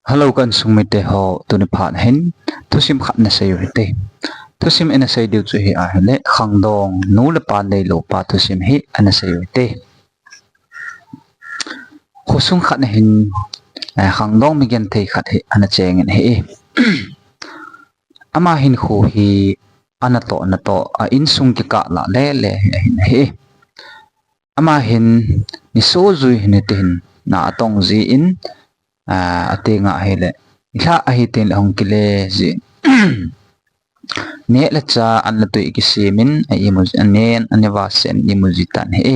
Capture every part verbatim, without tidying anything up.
Hello, ka insung mite ho, tuni phat hin thusim khat na sei u hite. Thusim ina sei diu chu hi ahile, khangdong nu le pa neilou pa thusim hi ana sei u hite. Khosung khat na hin, eh, khangdong mi genthei khat hi ana cheng in ahi. Ama hinkho hi ana toh natoh a insung kikah lah lele hi ahin ahi. Ama hin ni so jui hin hiti hin na atong ji in, ah, ati nga ahile, ilha ahi tin le hung kile ji. Neh le chah an le tui kisem in a imu ji, anen, aneva sen imu ji tan ahi.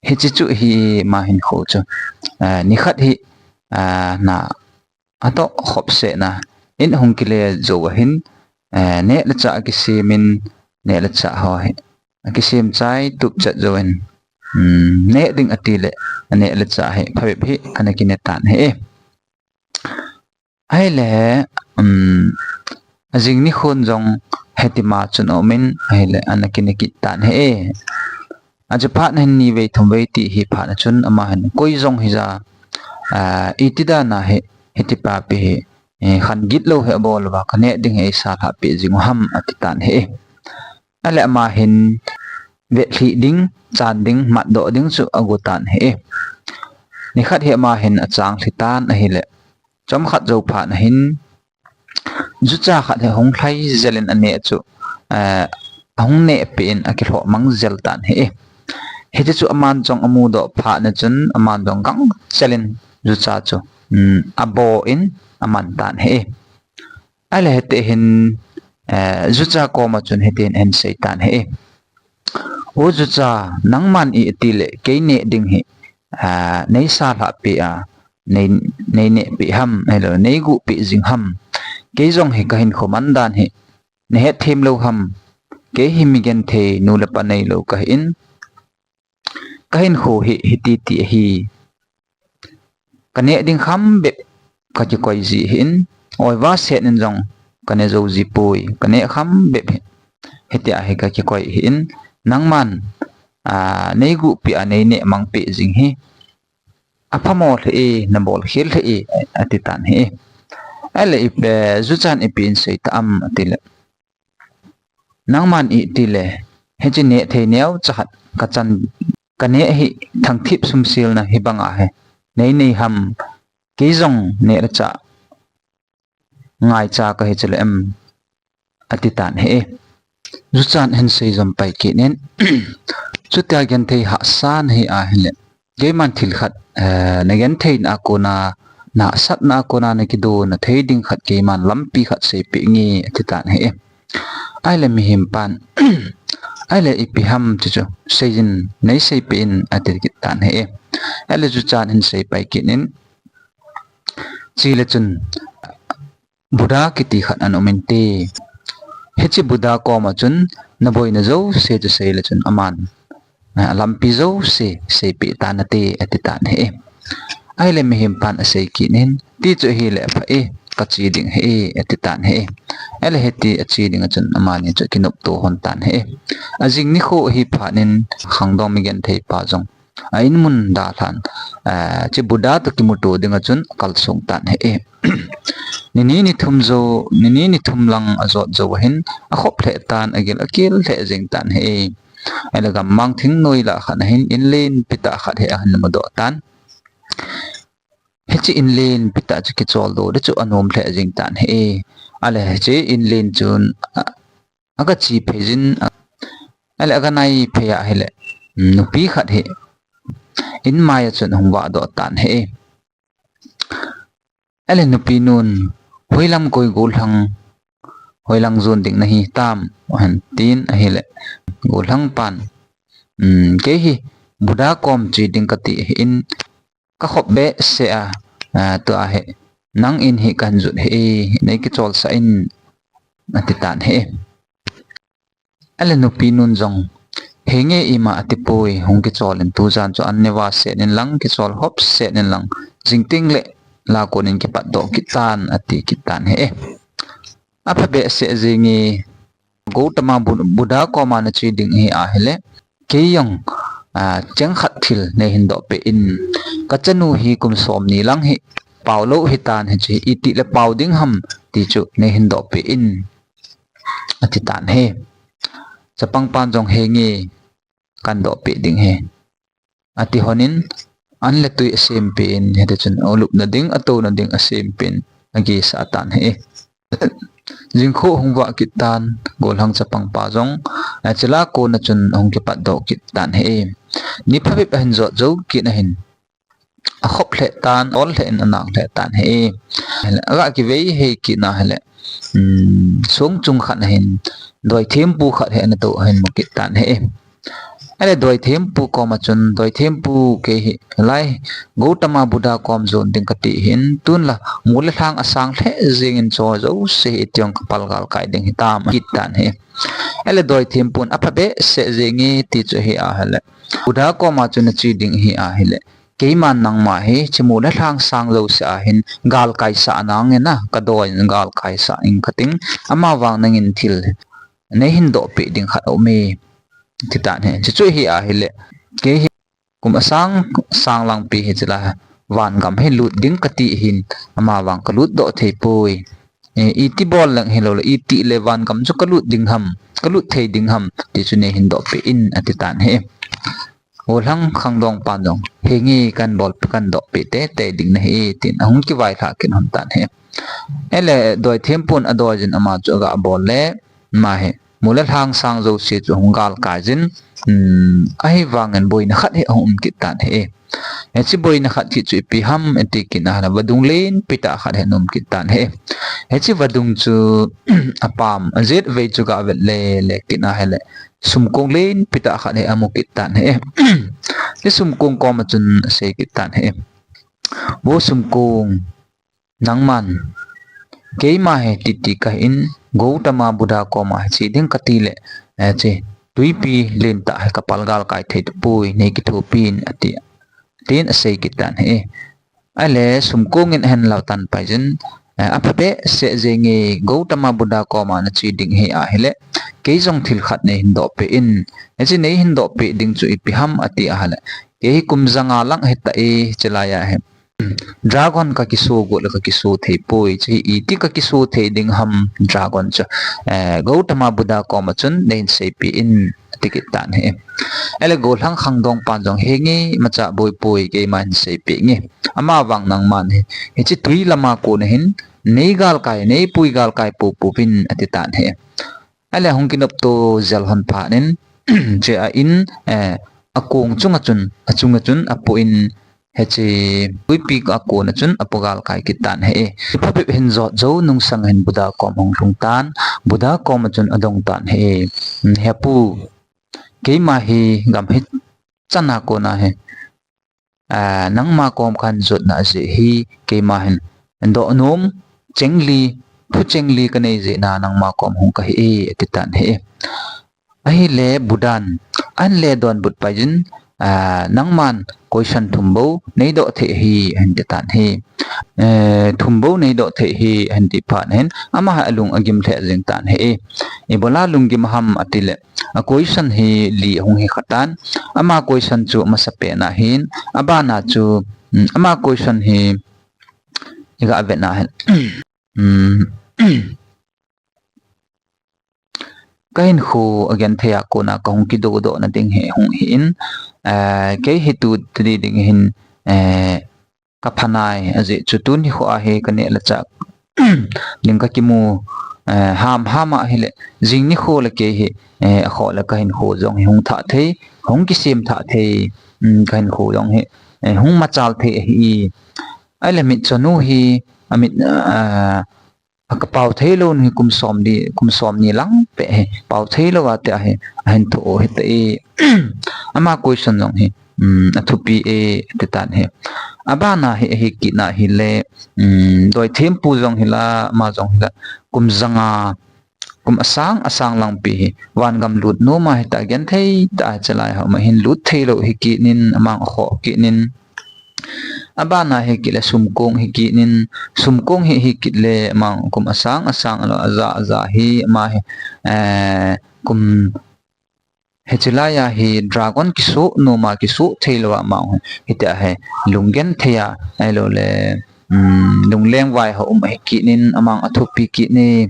Hiche chu hi ama hinkho chu, ah, nikhat hi, ah, na atoh khop seh na in hung kile jou ahin, eh, neh le chah akisem in, neh le chah ho hi akisem chai tup chet jou in, um, neh ding ati le, neh le chah hi phabep hi ana kine tan ahi. Ahile, um, ajing nikhon jong hitima chun aum in, ahile ana kine kit tan ahi. Achu phat na hin ni vei thum vei ti hi phat na chun ama hin koi jong hija, ah, iti dan a hi, hiti pa pi hi, eh, khan git lou hi abol uva, ka neh ding hi eisa lhah peh jing u ham ati tan ahi. Ahile ama hin vetlhi ding, chan ding, matdoh ding chu ago tan ahi. Nikhat hi ama hin achang lhi tan ahile, chomkhat jou phat na hin, jucha khat hi hung lhai jel in aneh chu, eh, ahung neh peh in akilhoh mang jel tan ahi. Hiti chu aman jong amudoh phat na chun aman jong gangchel in jucha chu, um, abo in aman tan ahi. Ahile hiti hin, eh, jucha koma chun hitin ahin sei tan ahi. O jucha, nangman iti le kei neh ding hi, ah, neisa lhah peh a, nei, nei neh peh ham, ahilou, nei guh peh jing ham. Kei jong hi ka hinkho man dan hi, na het them lou ham. Kei hi mi genthei nu le pa neilou kahi in, ka hinkho hi, hiti ti ahi. Ka neh ding kham bep ka kikoi ji ahi in, oiva set in jong ka ne jou ji poi, ka neh kham bep hi, hiti a hi ka kikoi ahi in, nangman, ah, nei guh peh a nei neh mang peh jing hi aphamo lheh e, na bol khel lheh e, ati tan ahi. Ahile ipi, juchan ipi in sei ta am ati le, nangman iti le, hiche neh thei neocha khat ka chan, ka neh hi thangthip sumsilna hi bang a hi nei nei ham, kei jong neh le chah ngaicha kahi chu le em, ati tan ahi. Juchan ahin sei jom pai kit in, chutia genthei hahsa nahi ahile, keiman thil khat, eh, na genthei na a kona, na sat na a kona na kido na thei ding khat keiman lampi khat seipeh inge, ati tan ahi. Ahile mihem pan, ahile ipi ham chuchu, sei in, nei seipeh in, ati kit tan ahi. Ahile juchan ahin sei pai kit in, chule chun, Buddha kiti khat ana um inte. Hiche Buddha koma chun, na boina jouse chu sei le chun aman, eh, lampi jouse seipeh tan ati, ati tan ahi. Ahile mihem pan asei kit in, ti chu ahile apha e, ka che ding ahi, ati tan ahi. Ahile hiti ache ding a chun amani chu kinopto lhon tan ahi. Ajing nikho ahi phat in khangdong mi genthei pa jong a in mun dalhan, eh, hiche Buddha toh kimuto ding a chun akalsong tan ahi. Nini nithum jou, nini nithum lang ajot jou ahin, akhop lheh tan, agil akel lheh jeng tan ahi. Ahile gammang thingnoi lah khat ahin, in lenpi tah khat hi ahin mudoh tan. Hiche in lenpi tah chu kichol doh ding chu anom lheh jeng tan ahi. Ahile hiche in len chun, a, aga che phei jin, a, ahile aga nai phei ahile, nupi khat hi in mai a chun ahung vah doh tan ahi. Ahile nupi nun, hoilam koi gollhang, hoilang jon ding nahi tam, ahin tin ahile, gollhang pan, um, kei hi Buddha kom che ding kati ahin, ka khop behseh a, a, tua hi, nang in hi kahin jot ahi, nei kicholsah in, ati tan ahi. Ahile nupi nun jong, henge ima ati poi, hung kichol in tujan chu an neva set in lang, kichol hop set in lang, jing teng le la kon in kipat doh kit tan, ati kit tan ahi. Apha behseh jenge, Gautama Bu-, Buddha koma na che ding ahi ahile, kei jong, a, cheng khat thil nei hin doh peh in, ka chanu hi kum som ni lang hi, pao lou hitan hiche, iti le pao ding ham ti chu neihin dohpeh in, ati tan ahi. Chapang pan jong henge, kahin dohpeh ding ahi, ati lhonin, an le tui asempeh in, hiti chun alupna ding, atouna ding asempeh in, agesah tan ahi. Jingkah hung vah kit tan, gollhang chapang pa jong, eh, chule kona chun ahung kipatdoh kit tan ahi. Ni phabep ahin jot jou kit in ahin, akhop lheh tan, aol lheh in, anang lheh tan ahi. Aga kivei hei kit in ahile, um, song chung khat ahin, doi thempu khat hi ana tou ahin mu kit tan ahi. Ahile doi thempu koma chun, doi thempu, kei hilai Gautama Buddha kom jon ding kati ahin, tun la mol le lhang asang lheh jeng in, choi jouse hi iti jong kapal galkai ding hitam, ati tan ahi. Ahile doi thempun apha behseh jenge ti chu ahi ahile, Buddha koma chu nache ding ahi ahile, keiman nangma hi hiche mol le lhang sang jouse a hin galkai sah nange, kadoi in galkai sah inge kating, amavang nangin thil neihin dohpeh ding khat aume, ati tan ahi. Chuchu ahi ahile, kei hi kum asang sang lang pi hiche lai vangam hi lut ding kati ahin, amavang kalut doh thei poi. Eh, iti bol leng hilou le, iti le vangam chu kalut ding ham, kalut thei ding ham ti chu neihin dohpeh in, ati tan ahi. Gollhang khangdong pan jong, henge, kahin bol, kahin dohpeh teitei ding ahi, tin ahung kivailhah kit lhon tan ahi. Ahile doi thempun adoi jin, ama chu aga bol le, ama hi mol le lhang sang jouse chu ahung galkai jin, um, ahivangin boina khat hi ahung um kit tan ahi. Hiche boina khat kit chu ipi ham iti kit in ahile, vadung lenpi tah khat hi ana um kit tan ahi. Hiche vadung chu apam, ajet vei chu aga vet le le kit in ahile, sumkong lenpi tah khat hi amu kit tan ahi. Hiche sumkong koma chun asei kit tan ahi. Vo sumkong, nangman keima hi titi kahin, Gautama Buddha koma hiche ding kati le, eh, hiche tuipi lentah hi kapal galkai thei tapoi, nei kithopi in, ati, tin asei kit tan ahi. Ahile sumkong in ahin lau tan pai jin, eh, apha behseh jenge, Gautama Buddha koma nache ding ahi ahile, kei jong thil khat neihin dohpeh in, hiche neihin dohpeh ding chu ipi ham ati ahile, kei hi kum janga lang hita e, hiche lai a hi dragon kakiso got le kakiso thei poi, hiche hi iti kakiso thei ding ham dragon chu, eh, Gautama Buddha koma chun neihin seipeh in, ati kit tan ahi. Ahile gollhang khangdong pan jong, henge, imacha boi poi, keima hin seipeh inge, amavang nangman hi hiche tui lama kona hin nei galkai, nei pui galkai poupou vin, ati tan ahi. Ahile ahung kinopto jel lhon phat in, hiche a in, eh, akong chunga chun, achunga chun apoh in, hiche tuipi a kona chun apoh galkai kit tan ahi. Ni phabep ahin jot jou nungsang hin Buddha kom ahung lhung tan, Buddha koma chun adong tan ahi. He pu, keima hi gam hichan a kona hi, ah, nangma kom kahin jotna jeh hi, keima hin dohnom chengli, thu chengli kanei jeh a nangma kom hung kahi e, ati tan ahi. Ahile Buddhan ahin le donbut pai jin, ah, nangman question thum bou neidoh thei ahi, ahin ti tan ahi. Eh, thum bou neidoh thei ahi, ahin ti phat in, ama hi alung agim lheh jeng tan ahi. Ibola lunggim ham ati le, a question hi li ahung hi kha tan. Ama question chu amasapen a hin, abana chu, um, ama question hi iga vet na hin. Um, kahinkho agenthei a kona kahung kidodoh na ding hi hung hi in, eh, kei hi tu tadi ding hin, eh, kaphanai, ajeh chu tuni kho a hi kaneh le chah ding kakimu, eh, ham ham ahile, jing nikho le kei hi, eh, akhoh le kahinkho jong hi hung thah thei, hung kisem thah thei, um, kahinkho jong hi, eh, hung machal thei ahi. Ahile mitchonu hi, amit, ah, akapao theilou nu hi kum somni, kum somni lang peh hi, pao theilou a tia hi, ahin thoh u hite. Ama question jong hi, um, athupi e, ati tan ahi. Abana hi, ahi kit na hile, um, doi thempu jong hi la, ama jong hi la, kum janga, kum asang, asang lang pi hi, vangam lut nom a hita genthei tah a hiche lai a um ahin lut theilou hi kit in, amang akhoh kit in. Abana hi kit le sumkong hi kit in, sumkong hi, hi kit le amang kum asang, asang lou, aja, aja hi, ama hi, eh, kum hiche lai a hi dragon kiso nom a kiso theilou a amang hi, hitia hi lunggenthei a, ahilou le, um, lungleng vai ho um ahi kit in, amang athupi kit e.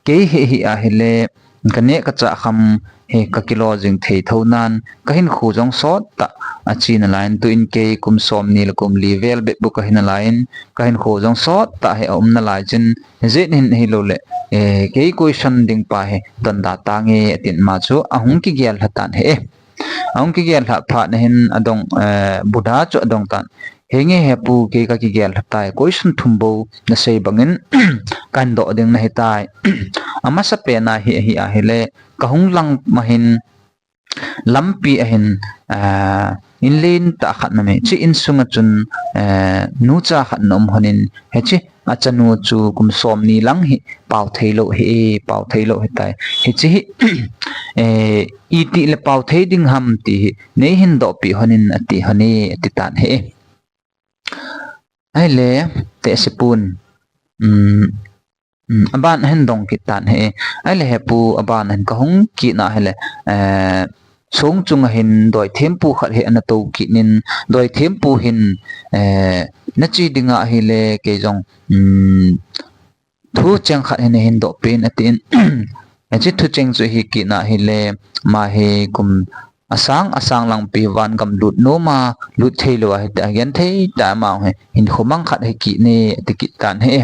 Kei hi hi ahile, ka neh ka chah kham hi ka kilo jing thei tho nan, ka hinkho jong sot tah a chi nalai in, tu in kei kum som ni le kum li vel bep bu ka hi nalai in, ka hinkho jong sot tah hi a um nalai chin, jet hin hi lo le, eh, kei question ding pa hi don da tange, atin ama chu ahung kigel lha tan hi e. Ahung kigel lha phat na hin adong, eh, Buddha chu adong tan. Henge he pu, kei ka kigel lha tai, question thum bou na sei bangin kan doh ding na hi tai. Amasa pen a hi, hi ahile, ka hung lang ma hin lampi a hin, eh, in len tah khat na me. Chi in sunga chun, eh, nucha khat na um honin, he chi achanu chu kum som ni lang hi pau thei lo hi, pau thei lo hi tai. Hi chi hi, eh, iti le pau thei ding ham ti hi, nei hin doh pi honin ati hon e, ati tan hi. Ahile, tehse pun, um, um, aban hin dong kit tan hi. Ahile he pu, aban hin ka hung kit na hile, eh, song chunga hin doi thempu khat hi ana to kit in, doi thempu hin, eh, na chi dinga ahile kei jong, um, thu cheng khat hin hin doh pen atin. Achi thu cheng chu hi kit na hile, ama hi kum asang, asang lang pi van gam lut nom a, lut thei lo ahi ta, gen thei ta, ama hi hinkho mang khat hi kit e, ati kit tan hi.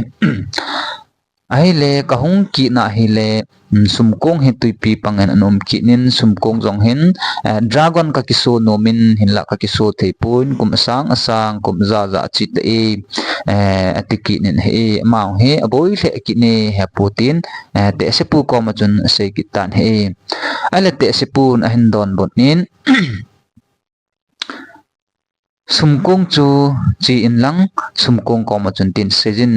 Ahile ka hung kit na hile, um, sumkong hi tuipi pang in ana um kit in, sumkong jong hin, eh, dragon ka kiso nom in, hinlah ka kiso thei pon, kum asang asang, kum ja ja chi ta e, eh, ati kit in hi, ama hi aboi lheh kit e, he pu tin, eh, tehse pu koma chun asei kit tan hi. Ahile tehse pun ahin donbut in, sumkong chu chi in lang, sumkong koma chun tin sei jin,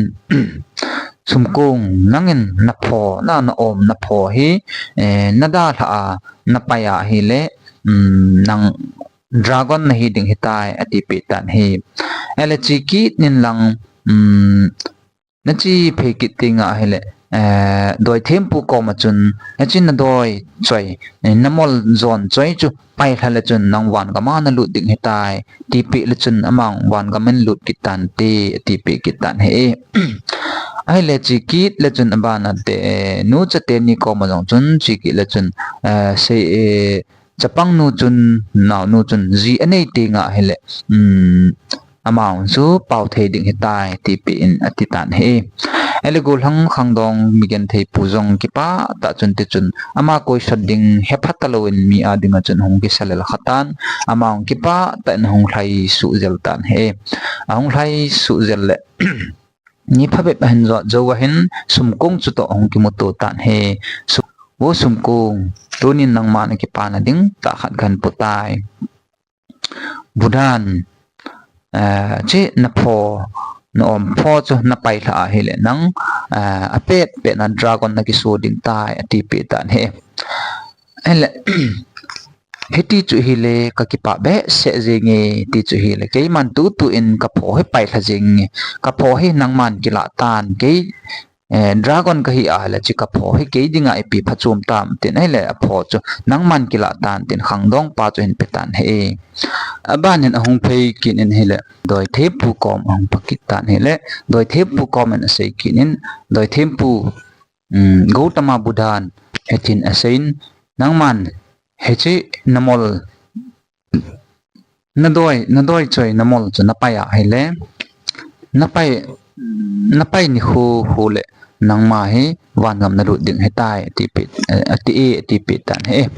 sumkong, nangin na pho, na, na om, na pho hi, eh, na dalha a, na pai ahile, um, nang dragon na hi ding hi tai, ati pi tan hi. Ahile chi kit in lang, um, na chi phei kit tinga ahile, eh, doi thempu koma chun, na chi na doi choi, eh, na mol jon choi chu pai lha le chun nang van gam a na lut ding hi tai, ti pi le chun amang van gam in lut kit tan ti, ti pi kit tan hi. Ahile chi kit le chun aban a te, eh, nucha teni koma jong chun chi kit le chun, eh, sei, eh, chapang nu chun, nao nu chun, ji anei tinga ahile, um, amang chu pau thei ding hi tai, ti pi in ati tan hi. Ahile gollhang khangdong mi gen thei pu jong kipah tah chun ti chun, ama koi sot ding he phat ta lo in mi a dinga chun hung kisa lel kha tan, amang kipah tah in hung lhai suh jel tan hi. Ahung lhai suh jel le, ni phabep ahin jot jou ahin, sumkong chu toh hung kimuto tan hi. Su-, o sumkong, tunin nangma na kipana ding tah khat kahin pu tai. Buddhan, eh, chi na pho, na om pho chu na pai lha ahile nang, eh, apet pet na dragon na kiso ding tai, ati pi tan hi. Ahile, hiti chu hile ka kipah behseh jenge, ti chu hile, keiman tutu in ka pho hi pai lha jenge, ka pho hi nangman kilah tan, kei, eh, dragon ka hi ahile, chi ka pho hi kei dinga ipi phachom tam, tin ahile, apho chu nangman kilah tan, tin khangdong pa chu hin pe tan hi. Aban hin ahung phei kit in hile, doi thempu kom ahung pha kit tan hile, doi thempu kom in asei kit in, doi thempu, um, Gautama Buddhan, hitin asei in, nangman, hichi na mol, na doi, na doi choi na mol chu na pai ahile, na pai, na pai ni khu khu le, nangma hi van gam na lut ding hi tai, ati pi, eh, ati e, ati pi tan hi.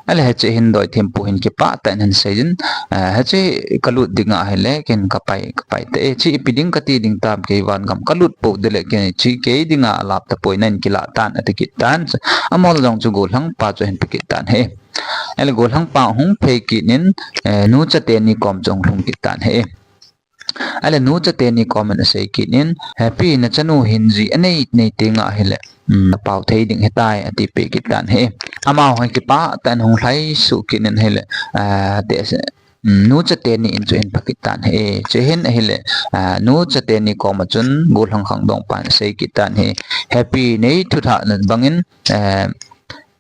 Ahile hichi hin doi thempu hin kipah tah in hin sei jin, eh, hichi ka lut dinga ahile, ken ka pai, ka pai te, eh, chi ipi ding ka ti ding tam, kei van gam ka lut po de le, ken chi kei dinga alap ta poi, nan kilah tan, ati kit tan. Amol jong chu gollhang pa chu hin pe kit tan hi. Ahile gollhang pa hung phei kit in, eh, nucha teni kom chu hung lhung kit tan hi. Ahile nucha teni kom in asei kit in, eh, pi na chanu hin ji anei nei tinga ahile, um, pau thei ding hi tai, ati pi kit tan hi. Amau hin kipah tah in hung lhai suh kit in hile, ah, te se, um, nucha teni in chu hin pha kit tan hi. Chi hin ahile, ah, nucha teni koma chun gollhang khangdong pan asei kit tan hi. He pi nei thu tha na bangin, eh,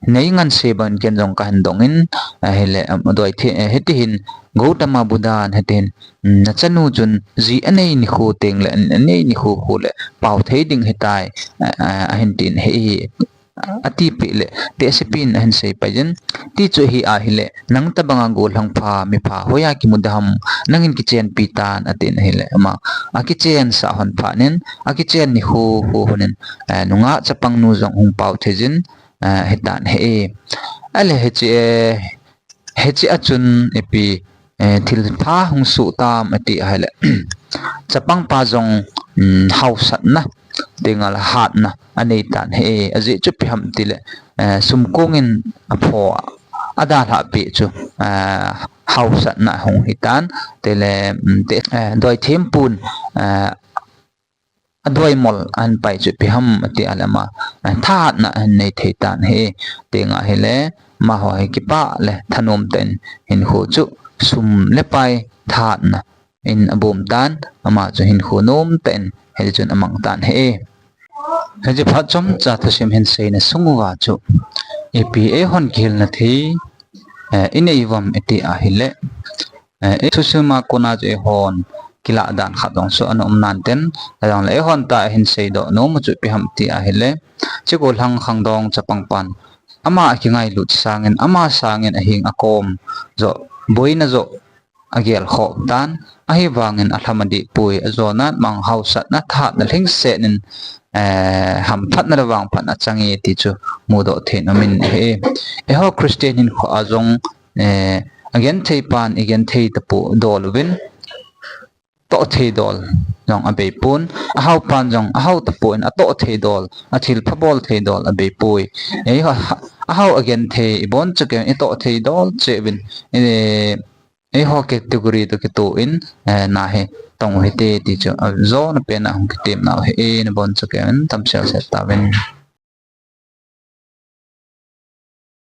nei nganse bangin ken jong kahin dongin, ahile, um, adoi the, eh, hitihin, Gautama Buddhan hitihin, um, nachanu chun ji anei nikho tengle, an-, anei nikho kho le pao thei ding ahitai, a, a, ahin tin ahi. Atipeh le, tehsepin ahin seipaiyin, ti chu hi ahile, nang tobanga gollhang pha, mipha hoiya kimu ding ham, nangin kichenpi tan, atin ahile, ama, akichensah lhon phatnin, akichen nikho, kho lhonin, eh, nungah chapangnu jong hung pao theiyin, eh, ahitan ahi. Ahile hiche, eh, hiche a chun ipi, eh, thilpha hung soh tam ati ahile, chapangpa jong, um, haosatna, tingle hatna anei tan ahi. Ajeh chu ipi ham tile, eh, sumkongin apho a, adalhah peh chu, eh, haosatna ahung hitan, tile, um, te, eh, doithempun, eh, adoimol ahin pai chu ipi ham ati ahile ama, eh, thahatna ahin nei thei tan ahi. Tingle ahile, amaho hi kipah le thanom tah in hinkho chu sum le pai thahatna in abom tan, ama chu hinkho nom tah in hichun amang tan ahi. Hiche phat chomcha thusim hin seina sung uva chu, ipi eihon kihilna thei, eh, inei uvam iti ahile, eh, i thusim a kona chu eihon kilah dan khat jong chu ana um nan tin, ahijongle eihon tah a hin seidoh nom u chu ipi ham ti ahile, hiche gollhang khangdong chapangpan, ama akingailut sangin, ama sangin aheng akom joh, boina joh agel khom tan, ahivangin alham adih poi, ajonan mang haosatna thahatna lhingsetnin, eh, hamphatna le vangphatna achange ti chu mudoh thei in umin ahi. Eiho Christian hinkho a jong, eh, agenthei pan, igenthei tapou dol uvin, toh thei dol jong abeipon, ahao pan jong ahao tapon, atoh thei dol, athilpha bol thei dol abeipoi. Eiho, ahao agenthei, ibonchauva itoh thei dol cheh uvin, eh, eiho category toh kitoh in, eh, nahi tong u hite ti chu, ajona pena hung kitem nau ahi, nabonchauvin tamsel set tauvin.